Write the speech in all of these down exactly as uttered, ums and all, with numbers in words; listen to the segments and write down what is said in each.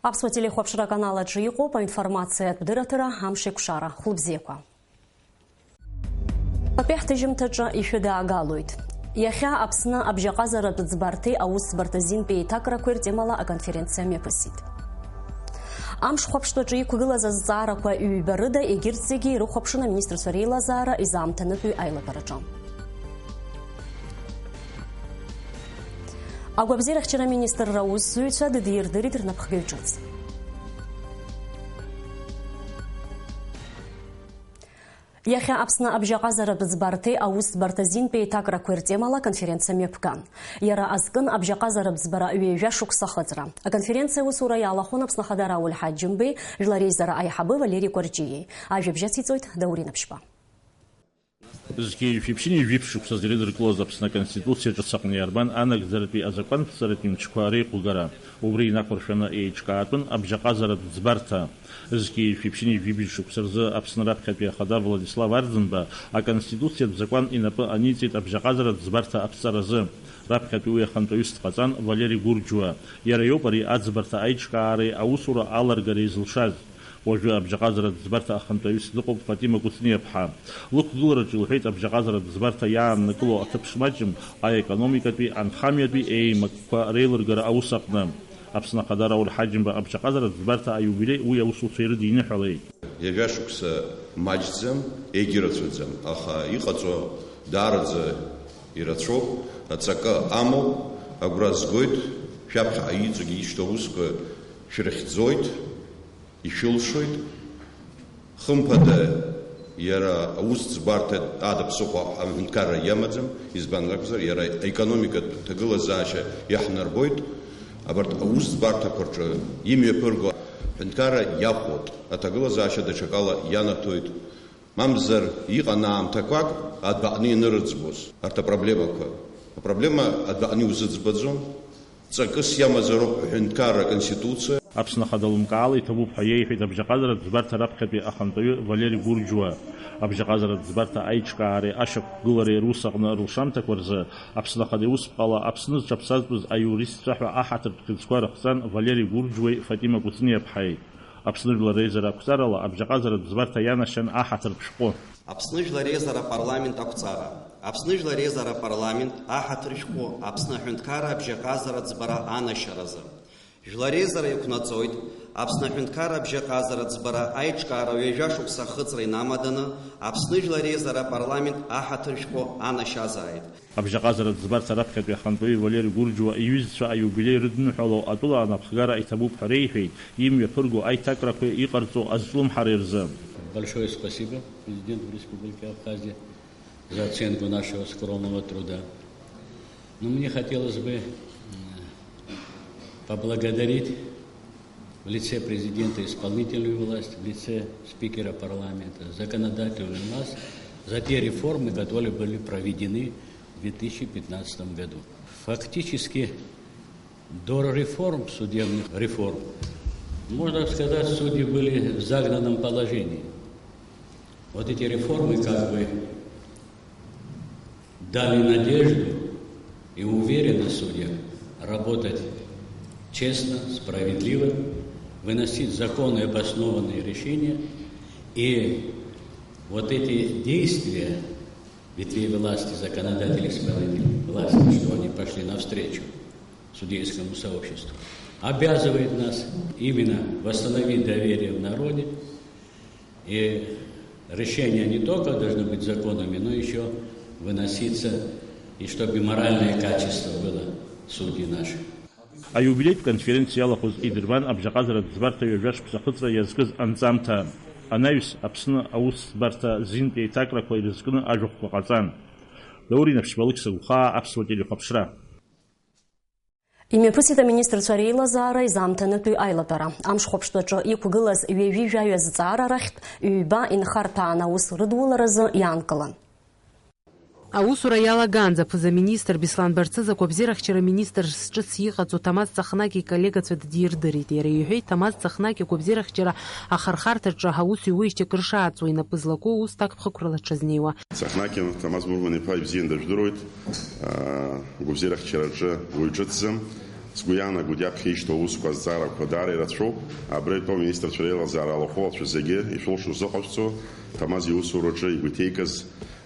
Аԥсуа телехәаԥшра аканал аҿы иҟоуп аинформациатә дырраҭара Амшеикәшара. Хәылбзиақәа. Атәи ҳҭыжьымҭаҿы ишәыдаагалоит. Иахьа Аԥсны абжьаҟазаратә ӡбарҭеи аусӡбарҭа зинтәи еиҭакрақәеи ртемала аконференциа мҩаԥысит. Амш хәаԥштәаҿы иқәгылаз азҵаарақәа ҩба рыда, егьырҭ зегьы ирыхәаԥшын аминистрцәа реилазаара изаамҭанытәи аилатәараҿы. Агәабзиарахьчара аминистрра аусзуҩцәа дыдирдырит рнапхгаҩ ҿыц. Иахьа Аԥсны абжьаҟазаратә ӡбарҭеи аусӡбарҭа зинтәи еиҭакрақәеи ртемала аконференциа мҩаԥган. Иара азкын абжьаҟазаратә ӡбара ҩажәа шықәса ахыҵра. Аконференциа аусура иалахәын Аԥсны Ахада Рауль Ҳаџьымбеи, жәлар реизара аиҳабы Валери Гәарҷиеи. Ажәабжь ациҵоит Даур Инаԥшьба. Зқьи жәшәи ԥшьынҩажәи жәиԥшь шықәсазы ирыдыркылоз Аԥсны Аконституциа ҿыц аҟны иарбан анагӡаратәи азакәанԥҵаратәи мчқәа реиҟәгара. Убри инақәыршәаны еиҿкаатәын абжьаҟазаратә ӡбарҭа. Зқьи жәшәи ԥшьынҩажәи жәибжь шықәса рзы Аԥсны раԥхьатәи ахада Владислав Арӡынба Аконституциатә закәан инапы аниҵеит абжьаҟазаратә ӡбарҭа аԥҵаразы. Раԥхьатәи уи ахантәаҩыс дҟаҵан Валери Гурџьуа. Иара иоуп ари аӡбарҭа аиҿкаареи аусура аларгареи зылшаз. Уажәы абжьаҟазаратә ӡбарҭа ахантәаҩыс дыҟоуп Фатима Кәыҵниаԥҳа. Лықәгылараҿы илҳәеит абжьаҟазаратә ӡбарҭа иааннакыло аҭыԥ шмаҷым аекономикатәи, анхамҩатәи еимакқәа реилыргара аус аҟны. Аԥсны Ахада Рауль Ҳаџьымба абжьаҟазаратә ӡбарҭа аиубилеи уи аусуцәа ирыдиныҳәалеит. Ҩажәа шықәса маҷӡам, егьырацәаӡам, аха иҟаҵо даараӡа ирацәоуп, аҵакы амоуп, агәра згоит, шәаԥхьаҟа иҵегьы ишьҭоу аусқәа шәрыхьӡоит. Ишәылшоит, хымԥада, иара аусӡбарҭа ада ԥсыхәа аҳәынҭқарра иамаӡам, избан акәзар, иара аекономикатә ҭагылазаашьа иаҳнарбоит, абарҭ аусӡбарҭақәа рҿы имҩаԥырго аҳәынҭқарра иахәоит, аҭагылазаашьа даҽакала ианаҭоит. Мамзар, иҟан аамҭақәак адәаҟны ианырыӡбоз арҭ апроблемақәа. Апроблема адәаҟны иузыӡбаӡом. Ҵакыс иамазароуп аҳәынҭқарра аконституциа. Аԥсны Ахада лымкаала иҭабуп ҳәа иеиҳәеит абжьаҟазаратә ӡбарҭа раԥхьатәи ахантәаҩы Валери Гурџьуа. Абжьаҟазаратә ӡбарҭа аиҿкаареи ашьақәгылареи рус аҟны рылшамҭақәа рзы Аԥсны Ахада иусԥҟала Аԥсны зҽаԥсазтәыз аиуристцәа ҳәа аҳаҭыртә хьыӡқәа рыхҵан Валери Гурџьуеи Фатима Кәыҵниаԥҳаи. Аԥсны Жәлар Реизара ақәҵарала абжьаҟазаратә ӡбарҭа ианашьан аҳаҭыртә шәҟәы. Аԥсны Жәлар Реизара апарламент ақәҵара. Аԥсны Жәлар Реизара апарламент аҳаҭыр шәҟәы Аԥсны аҳәынҭқарра абжьаҟазара ӡбара анашьаразы. Жәлар Реизара иқәнаҵоит Аԥсны аҳәынҭқарра абжьаҟазара ӡбара аиҿкаара ҩажәа шықәса ахыҵра инамаданы Аԥсны Жәлар Реизара апарламент аҳаҭыр шәҟәы анашьазааит. Абжьаҟазаратә ӡбарҭа раԥхьатәи ахантәаҩы Валери Гурџьуа иҩызцәа аиубилеи рыдныҳәало атәыла анапхгара иҭабуп ҳәа реиҳәеит, имҩаԥырго аиҭакрақәеи иҟарҵо азҿлымҳареи рзы. Большое спасибо президенту Республики Абхазия за оценку нашего скромного труда. Но мне хотелось бы, м, поблагодарить в лице президента исполнительную власть, в лице спикера парламента законодательную власть за те реформы, которые были проведены в две тысячи пятнадцатом году. Фактически, до реформ, судебных реформ, можно сказать, судьи были в загнанном положении. Вот эти реформы как бы дали надежду и уверенность судьям работать честно, справедливо, выносить законные обоснованные решения. И вот эти действия ветвей власти, законодателей, исполнителей власти, что они пошли навстречу судейскому сообществу, обязывает нас именно восстановить доверие в народе, и решения не только должны быть законными, но ещё выноситься, и чтобы моральное качество было судей наших. Аиубилеитә конференциа иалахәыз идырбан абжьаҟазаратә ӡбарҭа ҩажәа шықәса ахыҵра иазкыз анҵамҭа. Анаҩс Аԥсны аусӡбарҭа зинтә еиҭакрақәа ирызкны ажәахәқәа ҟаҵан. Даур Инаԥшьба, Алықьса Гәхаа, Аԥсуа телехәаԥшра. Имҩаԥысит аминистрцәа реилазаара изаамҭанытәи аилатәара. Амш хәаԥштәаҿы иқәгылаз ҩажәи жәаҩа зҵаара рахьтә ҩба инхарҭәааны аус рыдуларазы иаанкылан. Аусура иалагаанӡа аԥыза-министр Беслан Барцыӡ агәабзиарахьчара аминистрс ҿыц иҟаҵоу Ҭамаз Цахнаки иколлегацәа ддирдырит. Иара иҳәеит, Ҭамаз Цахнаки агәабзиарахьчара ахырхарҭаҿы аус иуеижьҭеи акыр шааҵуа инапы злаку аус ҭакԥхықәрала дшазнеиуа. Цахнаки Ҭамаз Мурман-иԥа ибзиан дажәдыруеит. Аа, агәабзиарахьчараҿы уаҩ ҿыцӡам. Сгәы иаанагоит, иаԥхьа ишьҭоу аусқәа азҵаарақәа даара ирацәоуп. Абра итәоу аминистрцәа реилазаара алахәылацәа зегьы ишәылшо зыҟашәҵо, Ҭамаз иусураҿы игәы иҭеикыз,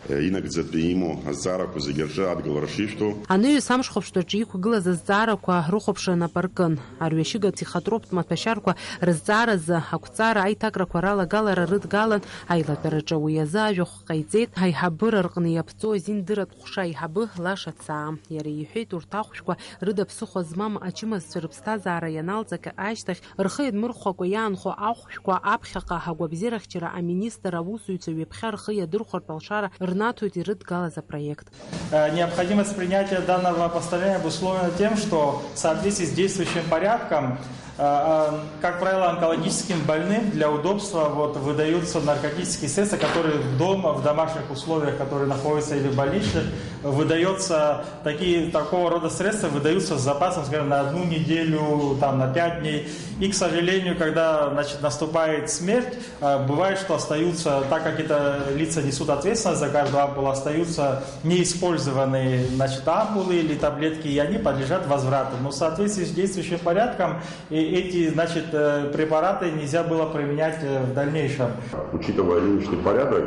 э, инагӡатәи имоу азҵаарақәа зегьы рҿы адгылара шишәҭо. Анаҩс амшхәаԥштәаҿы иқәгылаз азҵаарақәа рыхәаԥшра нап аркын. Арҩашьыга апсихотроптә маҭәашьарқәа рызҵааразы ақәҵара аиҭакрақәа ралагалара рыдгалан аилатәараҿы. Уи азы ажәахә ҟаиҵеит аиҳабыра рҟны иаԥҵоу азин дыратә ҟәша аиҳабы Лаша Цаа. Иара иҳәеит, урҭ ахәшәқәа рыда ԥсыхәа змам ачымазцәа рыԥсҭазаара ианалҵак ашьҭахь, рхы иадмырхәакәа иаанхо ахәшәқәа аԥхьаҟа агәабзиарахьчара аминистр аусзуҩцәа ҩаԥхьа рхы иадырхәартә алшара рнаҭоит ирыдгалаз апроект. Э, необходимость принятия данного постановления обусловлена тем, что в соответствии с действующим порядком, э, э, как правило, онкологическим больным для удобства вот выдаются наркотические средства, которые дома, в домашних условиях, которые находятся или в больничных, выдается такие, такого рода средства выдаются с запасом, скажем, на одну неделю, там, на пять дней. И, к сожалению, когда, значит, наступает смерть, а, бывает, что остаются, так как это лица несут ответственность за каждую ампулу, остаются неиспользованные, значит, ампулы или таблетки, и они подлежат возврату. Но в соответствии с действующим порядком, э, эти, значит, э, препараты нельзя было применять, э, в дальнейшем. Учитывая нынешний порядок,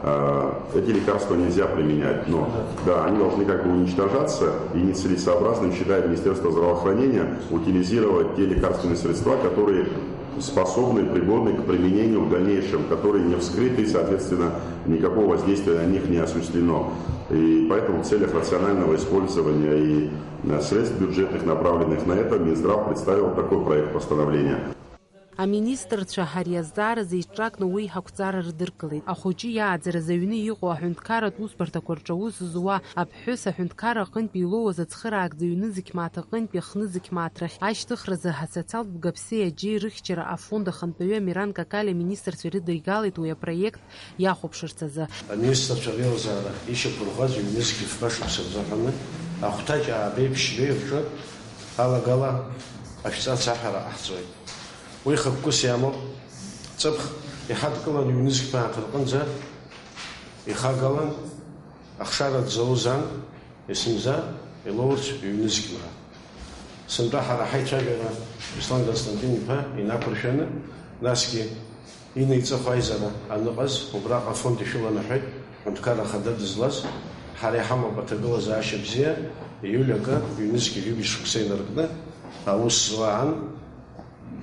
э, эти лекарства нельзя применять, но, да, они должны как бы уничтожаться, и нецелесообразным считает Министерство здравоохранения утилизировать те лекарственные средства, которые способны, пригодны к применению в дальнейшем, которые не вскрыты, и, соответственно, никакого воздействия на них не осуществлено. И поэтому в целях рационального использования и, э, средств бюджетных, направленных на это, Минздрав представил такой проект постановления. Аминистрцәа ари азҵаара зеиҿакны уи ақәҵара рыдыркылеит. Ахәыҷы иааӡаразы аҩны иҟоу аҳәынҭқарратә усбарҭақәа рҿы аус зуа аԥҳәыс аҳәынҭқарра аҟынтәи илоуаз ацхыраагӡа ҩнызқь мааҭ аҟынтәи хнызқь мааҭ рахь ашьҭыхразы асоциалтә бгаԥсеи аџьеи рыхьчара афонд ахантәаҩы Амиран Какалиа аминистрцәа ирыдигалеит уи апроект иахәаԥшырц азы. Аминистрцәа реилазаара ишьақәырӷәӷәаз ҩнызқь фба шықәса рзыҳәаны ахәҭаҷ ааба ԥшьбеи рҿы алагала ашәҵа ацаҳәара ҟаҳҵоит. Уи хықәкыс иамоуп. Ҵыԥх иҳадкылан ҩнызқь мааҭ рҟынӡа ихагалан, ахшара дзауз ан, есымза илоурц ҩнызқь мааҭ. Сынтәа ҳара ҳаицәажәара Беслан Константин-иԥа инақәыршәаны, насгьы инеиҵыху аизара аныҟаз, убраҟа афонд ишәыланаҳәеит, ҳҳәынҭқарра ахада дызлаз, ҳара иҳамоуп аҭагылазаашьа бзиа, ииуль акы, ҩнызқь ҩажәи шықәса инаркны, аус зуа ан,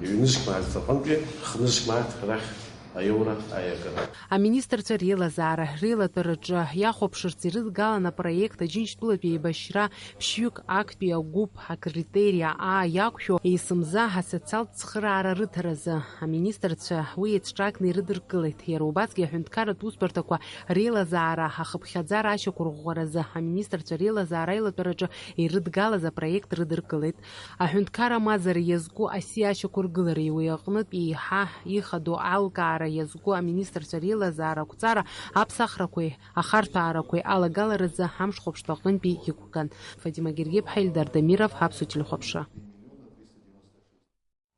ҩнызқь мааҭ рҟынтәи хнызқь мааҭ рахь аиура аиагара. Аминистрцәа реилазаара реилатәараҿы иахәаԥшырц ирыдгалан апроект Аџьынџьтәылатәи еибашьра ԥшьҩык актәи агәыԥ акритериа А иақәшәо есымза асоциалтә цхыраара рыҭаразы. Аминистрцәа уи еиҿкааны ирыдыркылеит. Иара убасгьы аҳәынҭқарратә усбарҭақәа реилазаара ахыԥхьаӡара ашьақәырӷәӷәаразы аминистрцәа реилазаара аилатәараҿы ирыдгалаз апроект рыдыркылеит. Аҳәынҭқарра мазара иазку асиа ашьақәыргылареи уи аҟнытә еиҳа ихадоу аилкаара иазку аминистрцәа реилазаара ақәҵара аԥсахрақәеи ахарҭәаарақәеи алагаларазы амшхәаԥштә аҟынтәи иқәган. Фатима Гергиԥҳа, Ильдар Дамиров, Аԥсуа телехәаԥшра.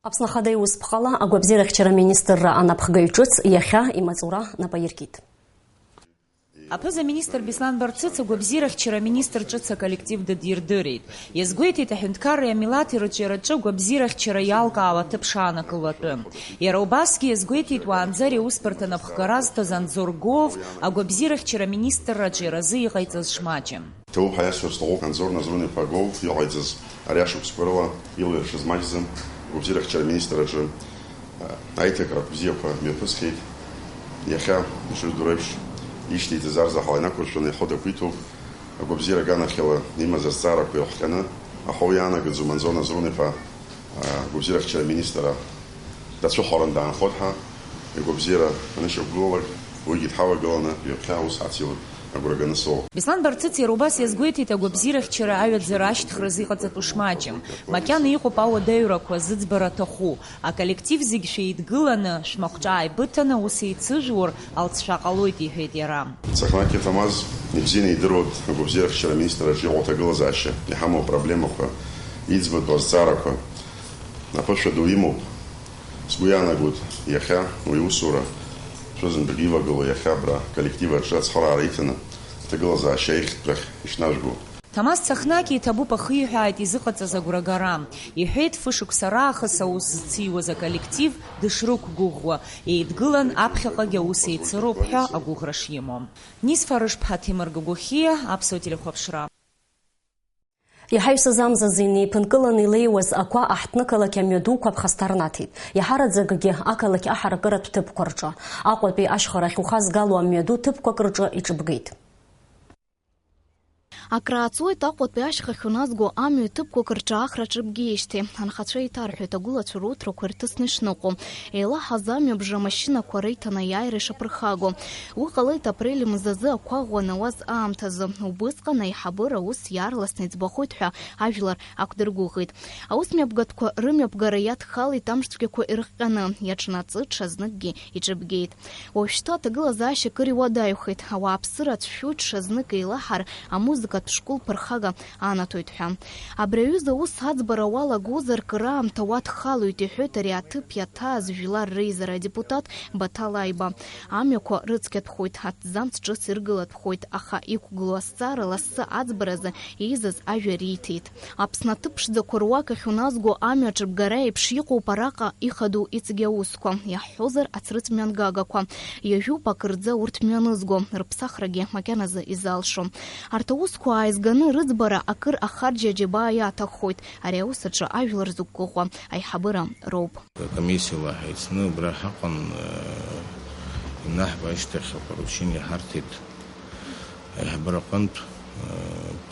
Аԥсны Ахада иусԥҟала агәабзиарахьчара аминистрра анапхгаҩ ҿыц иахьа имаҵура нап аиркит. Аԥыза-министр Беслан Барцыц агәабзиарахьчара аминистр ҿыц аколлектив дыдирдырит. Иазгәеиҭеит аҳәынҭқарреи амилаҭи рыҿиараҿы агәабзиарахьчара иалкаау аҭыԥ шаанакыло атәы. Иара убасгьы иазгәеиҭеит уаанӡа ари аусбарҭа анапхгара азҭаз Анзор Гов агәабзиарахьчара аминистрра аҿиаразы иҟаиҵаз шмаҷым. Ҭоуп ҳәа иасҳәар сҭахуп Анзор Назрун-иԥа Гов иҟаиҵаз ари ашықәсқәа рыла илаҩра шызмаҷӡам, агәабзиарахьчара аминистр аҿы аиҭакрақәа бзиақәа мҩаԥысхьеит. Иахьа, ишыжәдыруа еиԥш, ишьҭеиҵаз арзаҳал инақәыршәаны иҳәо дақәиҭуп. Агәабзиара аганахьала имаз азҵаарақәа ирыхҟьаны, аха уи иаанагаӡом Анзор Назрун-иԥа агәабзиарахьчара аминистр дацәыхәаран даанхоит ҳәа, игәабзиара анышьақәгылалак, уигьы дҳалагыланы ҩаԥхьа аус ҳацилоит агәра ганы соуп. Беслан Барцыц иара убас иазгәеиҭеит агәабзиарахьчара аҩаӡара ашьҭыхразы иҟаҵатәу шмаҷым. Макьана иҟоуп ауадаҩрақәа зыӡбара аҭаху. Аколлектив зегь шәеидгыланы, шәмахәҿа ааибыҭаны аус еицыжәур, алҵшәа ҟалоит, иҳәеит иара. Сахнаки Ҭамаз ибзианы идыруеит агәабзиарахьчара аминистр аҿы иҟоу аҭагылазаашьа, иҳамоу апроблемақәа, иӡбатәу азҵаарақәа. Аԥышәа ду имоуп. Сгәы иаанагоит, иахьа уи аусура шәызынтәык ивагылоу иахьа абра аколлектив аҿы ацхыраара иҭаны, аҭагылазаашьа аихтәрахь ишнажәго. Ҭамаз Цахнаки иҭабуп ахиҳәааит изыҟаҵаз агәрагара. Иҳәеит, фышықәса раахыс аус зциуаз аколлектив дышрықәгәыӷуа, еидгылан аԥхьаҟагь аус еицыроуп ҳәа агәыӷра шимоу. Нисфа Рышԥҳа, Ҭемыр Гогохиа, Аԥсуа телехәаԥшра. Иҳаҩсыз амзазы инеиԥынкыланы илеиуаз ақәа аҳҭнықалақь амҩадуқәа ԥхасҭа рнаҭеит. Иаҳараӡакгьы ақалақь аҳаракыратә ҭыԥқәа рҿы. Аҟәатәи ашьхарахь ухазгало амҩаду ҭыԥқәак рҿы иҿыбгеит. Акрааҵуеит Аҟәатәи ашьхахь уназго амҩа ҭыԥқәак рҿы ахра ҿыбгеижьҭеи. Анхацәа еиҭарҳәоит, агәылацәа руҭрақәа ирҭысны ишныҟәо. Еилаҳаз амҩабжа амашьынақәа реиҭанеиааира ишаԥырхаго. Уи ҟалеит апрель мзазы ақәа ӷәӷәаны ауаз аамҭазы. Убысҟан аиҳабыра ус иаарласны иӡбахоит ҳәа ажәлар ақәдыргәыӷит. Аусмҩаԥгатәқәа рымҩаԥгара иадхалеит амшцәгьақәа ирыхҟьаны, иаҿнаҵы ҽазныкгьы иҿыбгеит. Уажәшьҭа аҭагылазаашьа акыр иуадаҩхеит, ауааԥсыра ацәшәоит ҽазнык еилаҳар, амузыкатә школ ԥырхага анаҭоит ҳәа. Абри аҩыза аус аӡбара уалагозар, кыраамҭа уадхалоит, иҳәоит ари аҭыԥ иаҭааз жәлар реизара адепутат Баҭал Аиба. Амҩақәа рыцқьатәхоит, аҭӡамц ҿыц иргылатәхоит, аха иқәгылоу азҵаара лассы аӡбаразы еизаз ажәа риҭеит. Аԥсны аҭыԥ ԥшӡақәа руак ахь уназго амҩа аҿыбгара еиԥш иҟоуп араҟа ихадоу иҵегь аусқәа, иаҳҳәозар, ацрыҵ мҩангагақәа. Иажәуп акырӡа урҭ мҩанызго, рыԥсахрагьы макьаназы изалшо. Арҭ аусқәа ааизганы рыӡбара акыр ахарџь аџьабаа иаҭаххоит. Ари аус аҿы ажәлар зықәгәыӷуа аиҳабыра роуп. Акомиссиала ҳаицны абра ҳаҟан, э, ианаҳба ашьҭахь апоручение ҳарҭеит аиҳабыра аҟынтә, э,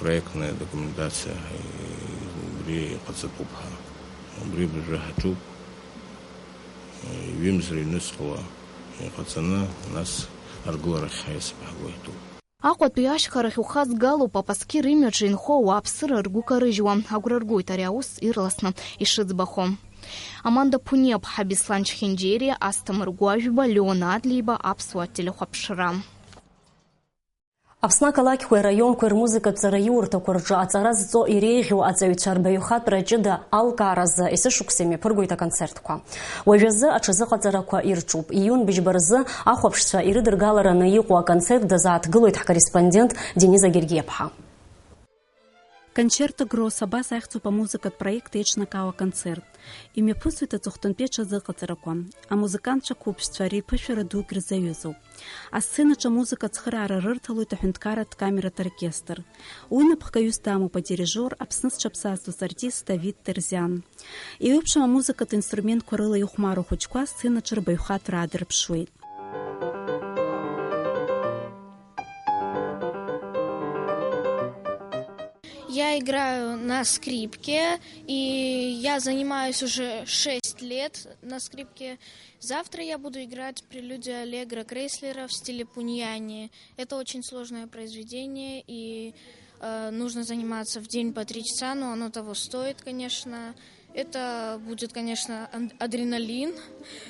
проектная документациа, э, убри иҟаҵатәуп ҳәа. Убри абыржәы ҳаҿуп, э, ҩымз рыҩнуҵҟала иҟаҵаны, нас аргыларахь ҳаиасып ҳгәы иҭоуп. Аҟәатәи ашьхарахь ухазгалоуп, апаскьыр имҩаҿы инхо ауааԥсыра ргәы карыжьуа, агәра ргоит ари аус ирласны ишыӡбахо. Аманда Ԥуниаԥҳа, Беслан Чхинџьериа, Асҭамыр Гәажәба, Леон Адлеиба, Аԥсуа телехәаԥшра. Аԥсны ақалақьқәеи араионқәеи рмузыкатә ҵараиурҭақәа рҿы аҵара зҵо иреиӷьу аҵаҩцәа рбаҩхатәра ҷыда алкааразы есышықәса имҩаԥыргоит аконцертқәа. Уажәазы аҽазыҟаҵарақәа ирҿуп. Июн быжьба рзы ахәаԥшцәа ирыдыргалараны иҟоу аконцерт дазааҭгылоит ҳкорреспондент Дениза Гергиаԥҳа. Концерто Гросс абас ахьӡуп амузыкатә проект еиҿнакаау аконцерт. Имҩаԥысуеит аҵыхәтәантәи аҽазыҟаҵарақәа. Амузыкантцәа қәыԥшцәа реиԥышәара дук рзаҩызоуп. Асценаҿы амузыка ацхыраара рырҭалоит аҳәынҭқарратә камератә оркестр. Уи напхгаҩыс дамоуп адирижиор, Аԥсны зҽаԥсазтәыз артист Давид Терзиан. Еиуеиԥшым амузыкатә инструментқәа рыла ихәмару ахәыҷқәа асценаҿы рбаҩхатәра аадырԥшуеит. Я играю на скрипке, и я занимаюсь уже шесть лет на скрипке. Завтра я буду играть прелюдию Аллегро Крейслера в стиле пуньяни. Это очень сложное произведение, и, э, нужно заниматься в день по три часа, но оно того стоит, конечно. Это будет, конечно, ан-, адреналин,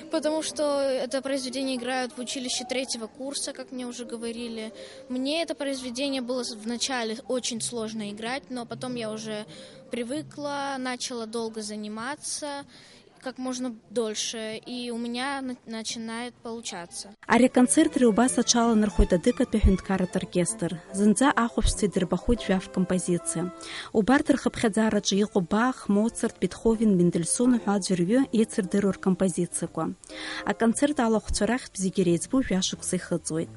потому что это произведение играют в училище третьего курса, как мне уже говорили. Мне это произведение было с-, вначале очень сложно играть, но потом я уже привыкла, начала долго заниматься, как можно дольше, и у меня на-, начинает получаться. Ари аконцерт ари убас аҽаланархоит адыгатәи аҳәынҭқарратә оркестр. Зынӡа ахәаԥшцәа идырбахоит жәаф композициа. Убарҭ рхыԥхьаӡараҿы иҟоуп Бах, Моцарт, Бетховен, Мендельсон уҳәа аӡәырҩы еицырдыруа ркомпозициақәа. Аконцерт алахәцәа рахьтә зегьы иреиҵбу жәашықәса ихыҵуеит.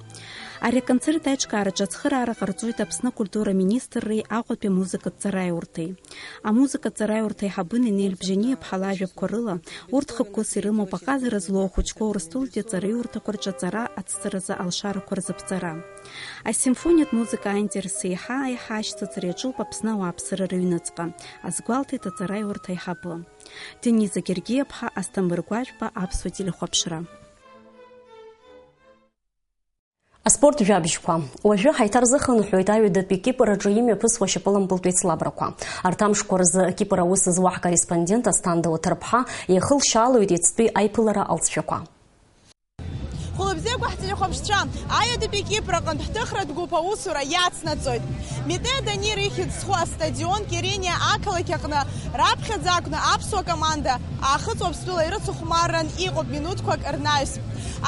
Ари аконцерт аиҿкаараҿы ацхыраара ҟарҵоит Аԥсны акультура министрреи Аҟәатәи амузыкатә ҵараиурҭеи. Амузыкатә ҵараиурҭа аиҳабы Нинель Бжьаниаԥҳа лажәақәа рыла, урҭ хықәкыс ирымоуп аҟазара злоу ахәыҷқәа Урыстәылатәи аҵараиурҭақәа рҿы аҵара ацҵаразы алшарақәа рзыԥҵара. Асимфониатә музыка аинтерес еиҳа-еиҳа ашьҭыҵра иаҿуп Аԥсны ауааԥсыра рыҩныҵҟа, азгәалҭеит аҵараиурҭа аиҳабы. Дениза Гергиаԥҳа, Асҭамыр Гәажәба, Аԥсуа телехәаԥшра. Аспорт жәабжьқәа. Уажәы ҳаиҭарзыхынҳәуеит аҩадатәи Кипр аҿы имҩаԥысуа шьапылампылтә еицлабрақәа. Арҭ амшқәа рзы Кипр аус зуа ҳкорреспондент Асҭанда Уаҭырԥҳа иахылшьаалоит иацтәи аиԥылара алҵшәақәа. Хәылбзиақәа ҳтелехәаԥшцәа, аҩадатәи Кипр аҟынтә ҳҭыхратә гәыԥ аусура иацнаҵоит. Митеи Данир ихьӡ зху астадион Кириниа ақалақь аҟны раԥхьаӡа акәны аԥсуа команда Аахыҵ Уаԥстәыла ирыцыхәмарран иҟоуп минуҭқәак рнаҩс.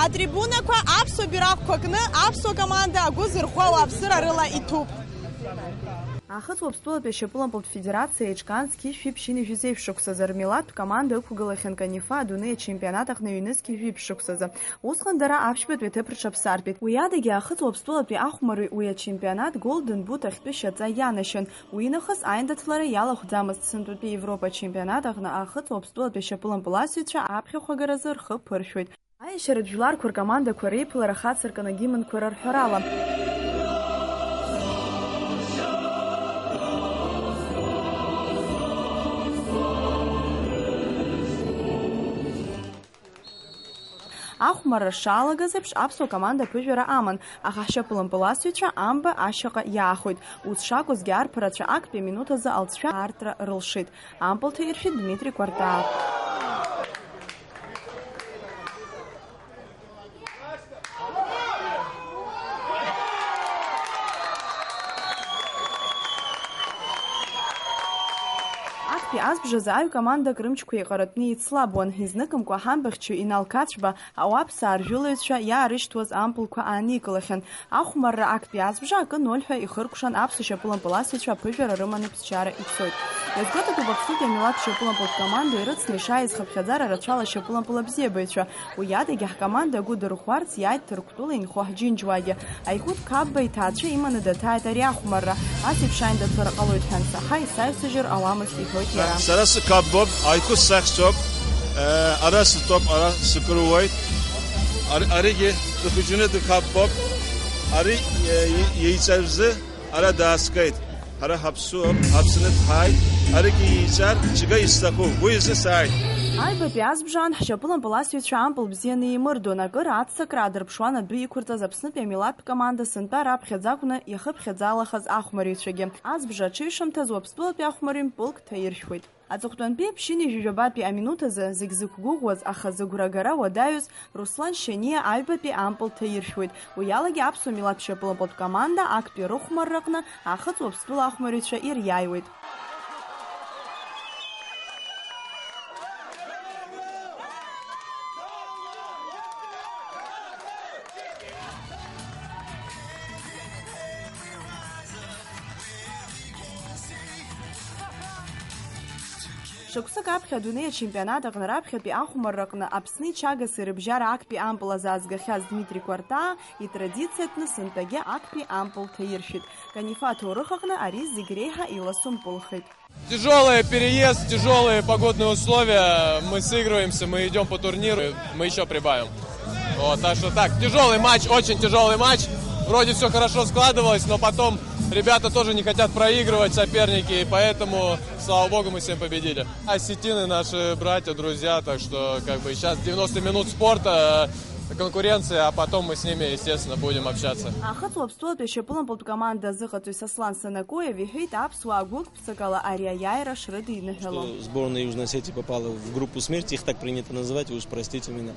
Атрибунақәа аԥсуа бираҟқәа кны аԥсуа команда агәы зырӷәӷәа ауааԥсыра рыла иҭәуп. Аахыҵ Уаԥстәылатәи ашьапылампылтә федерациа еиҿкаан зқьи жәшәи ԥшьынҩажәи жәеизеи шықәсазы, рмилаҭтә команда ықәгылахьан Канифа адунеи ачемпионат аҟны ҩнызқьи жәшәи ԥшықәсазы. Усҟан дара аԥшьбатәи аҭыԥ рҽаԥсартәит. Уи адагьы Аахыҵ Уаԥстәылатәи ахәмарҩ уи ачемпионат Голден Бут ахьтәы шьаҵа ианашьан. Уи нахыс аиндаҭлара иалахәӡамызт сынтәатәи Европа ачемпионат аҟны Аахыҵ Уаԥстәылатәи ашьапылампыласҩцәа аԥхьахә агаразы рхы ԥыршәоит. Аиашьаратә жәларқәа ркомандақәа реиԥылара хацыркын агимнқәа рарҳәарала. Ахәмарра шалагаз еиԥш, аԥсуа команда ԥыжәара аман, аха ҳшьапылампыласҩцәа амба ашьаҟа иаахәеит. Ус шакәызгьы, арԥарацәа актәи аминуҭ азы алҵшәа аартра рылшеит. Ампыл ҭаиршәит Дмитри Кәартаа. Актәи азбжазы аҩ командак рымчқәа еиҟаратәны еицлабуан, изныкымкәа ҳамбахьчаҩ Инал Қацәба ауаԥсаа ржәылаҩцәа иаарышьҭуаз ампылқәа ааникылахьан. Ахәмарра актәи азбжа акы ноль ҳәа ихыркәшан аԥсуа шьапылампыласҩцәа аԥыжәара рыманы ԥсшьара ицоит. Иазгәаҭатәуп Аԥснытәи амилаҭтә шьапылампылтә команда ирыцны ишааиз хыԥхьаӡара рацәала ашьапылампыл абзиабаҩцәа. Уи адагьы ҳкоманда агәы дырӷәӷәарц иааит Ҭырқәтәыла инхо ҳџьынџьуаагьы. Аиқәыԥ Қапба иҭаацәа иманы даҭааит ари ахәмарра. Ас еиԥш аиндаҭлара ҟалоит ҳәа ансаҳа, исаҩсыжьыр ауамызт, иҳәоит иара. Сара сықапбоуп, аиқәыԥ сахьӡуп, э, ара сытәоуп, ара сыкыруеит. Ар-, аригьы дыхәыҷны дықапбоуп. Ари, э, и-, иеиҵарзы ара дааскеит. Ҳара ҳаԥсуоуп, Аԥсны дҳааит. Аригьы иеиҵар, џьга исҭахуп, уи изы сааит. Аҩбатәи азбжаан ҳшьапылампыласҩцәа ампыл бзианы еимырдон, акыр аццакра аадырԥшуан адәы иқәырҵаз Аԥснытәи амилаҭтә команда сынтәа раԥхьаӡа акәны иахыԥхьаӡалахаз ахәмарҩцәагьы. Азбжа аҽыҩшамҭаз Уаԥстәылатәи ахәмарҩы мпылк ҭаиршәуеит. Аҵыхәтәантәи ԥшьынҩажәи жәабатәи аминуҭ азы зегь зықәгәыӷуаз, аха зыгәра агара уадаҩыз Руслан Шьаниа аҩбатәи ампыл ҭаиршәуеит. Уи алагьы аԥсуа милаҭ шьапылампылтә команда актәи рыхәмарраҟны Аахыҵ Уаԥстәыла ахәмарҩцәа ириааиуеит. Шықәсык аԥхьа адунеи ачемпионат аҟны раԥхьатәи ахәмарраҟны Аԥсни Чагаси рыбжьара актәи ампыл азаазгахьаз Дмитри Кәартаа итрадициатәны сынтәагьы актәи ампыл ҭаиршәит. Канифа аҭоурых аҟны ари зегь реиҳа иласу мпылхеит. Тяжёлый переезд, тяжёлые погодные условия. Мы сыигрываемся, мы идём по турниру, мы ещё прибавим. Вот, так что так, тяжёлый матч, очень тяжёлый матч. Вроде всё хорошо складывалось, но потом ребята тоже не хотят проигрывать, соперники, и поэтому, слава богу, мы всем победили. Осетины наши братья, друзья, так что как бы сейчас девяносто минут спорта, конкуренция, а потом мы с ними, естественно, будем общаться. Аахыҵ Уаԥстәылатәи ашьапылампылтә команда азыҟаҵаҩ Сослан Санакоев иҳәеит, аԥсуаа гәык-ԥсыкала ари аиааира шрыдиныҳәало. Что сборная Южной Осетии попала в группу смерти, их так принято называть, вы уж простите меня,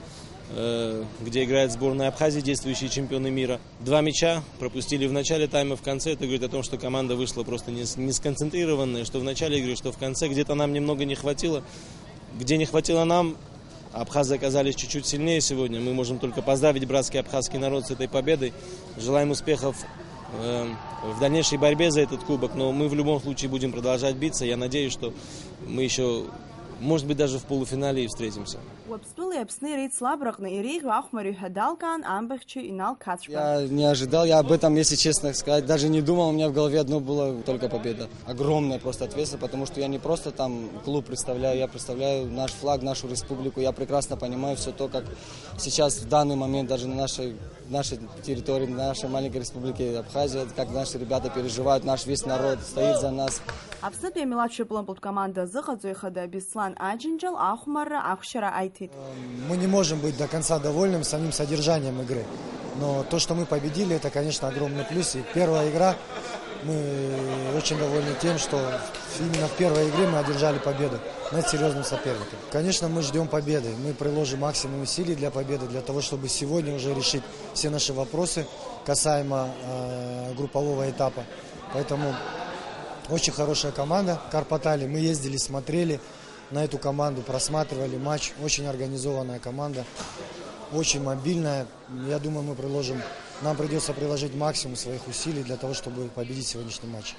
э, где играет сборная Абхазии, действующие чемпионы мира. Два мяча пропустили в начале тайма, в конце. Это говорит о том, что команда вышла просто не с-, не сконцентрированная, что в начале игры, что в конце. Где-то нам немного не хватило. Где не хватило нам, абхазы оказались чуть-чуть сильнее сегодня. Мы можем только поздравить братский абхазский народ с этой победой. Желаем успехов, эм, в дальнейшей борьбе за этот кубок, но мы в любом случае будем продолжать биться. Я надеюсь, что мы ещё, может быть, даже в полуфинале и встретимся. Уаԥстәылеи Аԥсни реицлабраҟны иреиӷьу ахәмарҩы ҳәа далкаан амбахьчаҩ Инал Қацәба. Я не ожидал, я об этом, если честно сказать, даже не думал. У меня в голове одно было — только победа. Огромная просто ответственность, потому что я не просто там клуб представляю, я представляю наш флаг, нашу республику. Я прекрасно понимаю всё то, как сейчас в данный момент даже на нашей, нашей территории, на нашей маленькой республике Абхазия, как наши ребята переживают, наш весь народ стоит за нас. Аԥснытәи амилаҭ шьапылампылтә команда азыҟаҵаҩ хада Беслан Аџьынџьал ахәмарра ахәшьара аиҭеит. Мы не можем быть до конца довольным самим содержанием игры. Но то, что мы победили, это, конечно, огромный плюс. И первая игра, мы очень довольны тем, что именно в первой игре мы одержали победу над серьёзным соперником. Конечно, мы ждём победы. Мы приложим максимум усилий для победы, для того, чтобы сегодня уже решить все наши вопросы касаемо, э, группового этапа. Поэтому очень хорошая команда Карпатали. Мы ездили, смотрели на эту команду, просматривали матч. Очень организованная команда, очень мобильная. Я думаю, мы приложим, нам придётся приложить максимум своих усилий для того, чтобы победить сегодняшний матч.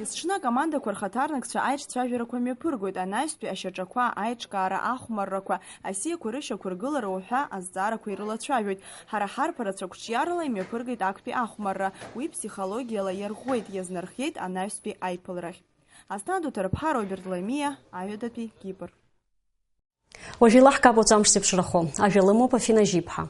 Есҽны акомандақәа рхаҭарнакцәа аиҿцәажәарақәа мҩаԥыргоит, анаҩстәи ашьаҿақәа, аиҿкаара ахәмаррақәа, асиақәа рышьақәыргылара уҳәа азҵаарақәа ирылацәажәоит. Ҳара ҳарԥарацәа қәҿиарала имҩаԥыргеит актәи ахәмарра, уи ԥсихологиала иарӷәӷәеит, иазнархиеит анаҩстәи аиԥыларахь. Асҭанда Уҭарԥҳа, Роберт Ламиа, Аҩадатәи Кипр. Уажә еилаҳкаап уаҵәы амш зеиԥшрахо. Ажәа лымоуп Афина Жьиԥҳа.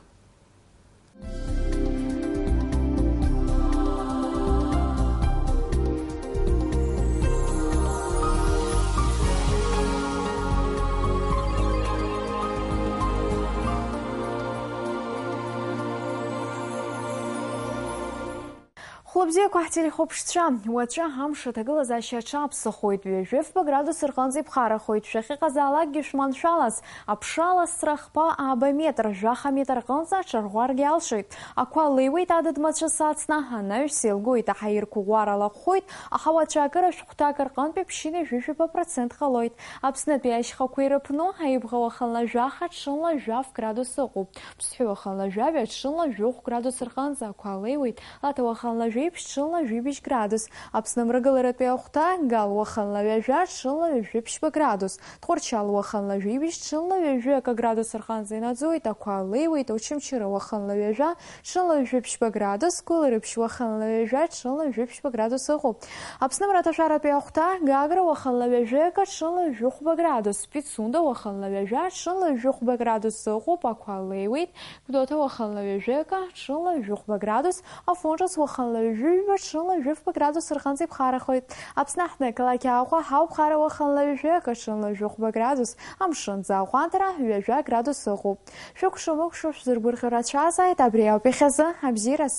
Хәлыбзиақәа ҳтелехәаԥшцәа, уаҵәы амш аҭагылазаашьа аҽаԥсахоит, ҩажәи фба градус рҟынӡа иԥхарахоит, шәахьыҟазаалакгьы шәманшәалаз, аԥшаласра хԥа ааба метр, жәаха метр рҟынӡа аҽарӷәӷәаргьы алшоит. Ақәа леиуеит адыд-мацәыс ацна, анаҩс еилгоит, аҳаирқәа ӷәӷәара лаҟәхоит, аҳауа ацәаакыра шәҟәҭак рҟынтәи ԥшьынҩажәи жәаба процент ҟалоит. Аԥснытәи ашьхақәа ирыԥну, Аибӷа уахынла жәаха, ҽынла жәаф градус ыҟоуп. Ԥсҳәы уахынла жәаҩа, ҽынла жәохә градус рҟынӡа ақәа леиуеит, Лаҭа уахынла жәеиԥшь, ҽынла жәибжь градус. Аԥсны амрагыларатәи ахәҭа, Гал уахынла ҩажәа, ҽынла ҩажәи ԥшьба градус. Тҟәарчал уахынла жәибжь, ҽынла ҩажәи акы градус рҟынӡа инаӡоит, ақәа леиуеит, Очамчыра уахынла ҩажәа, ҽынла ҩажәи ԥшьба градус, Гәылрыԥшь уахынла ҩажәа, ҽынла ҩажәи ԥшьба градус ыҟоуп. Аԥсны амраҭашәаратәи ахәҭа, Гагра уахынла ҩажәи акы, ҽынла ҩажәи хәба градус, Пицунда уахынла ҩажәа, ҽынла ҩажәи хәба градус ыҟоуп, ақәа леиуеит, Гәдоуҭа уахынла ҩажәи акы, ҽынла ҩажәи хәба градус, Афон Ҿыц уахынла ҩажәи жәба, ҽынла ҩажәи фба градус рҟынӡа иԥхарахоит. Аԥсны аҳҭны ақалақь Аҟәа, Ҳауԥхара уахынла ҩажәи акы, ҽынла ҩажәи хәба градус, амшынӡы аҟәандара ҩажәа градус ыҟоуп. Шәыкәша-мыкәша шәзыргәырӷьо рацәазааит, абри ауп иахьазы, абзиараз.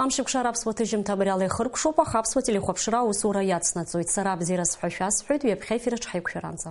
Амшеикәшара аԥсуа ҭыжьымҭа абри ала ихыркәшоуп, аха аԥсуа телехәаԥшра аусура иацнаҵоит. Сара абзиараз ҳәа шәасҳәоит, ҩаԥхьа ефир аҿы ҳаиқәшәаранӡа.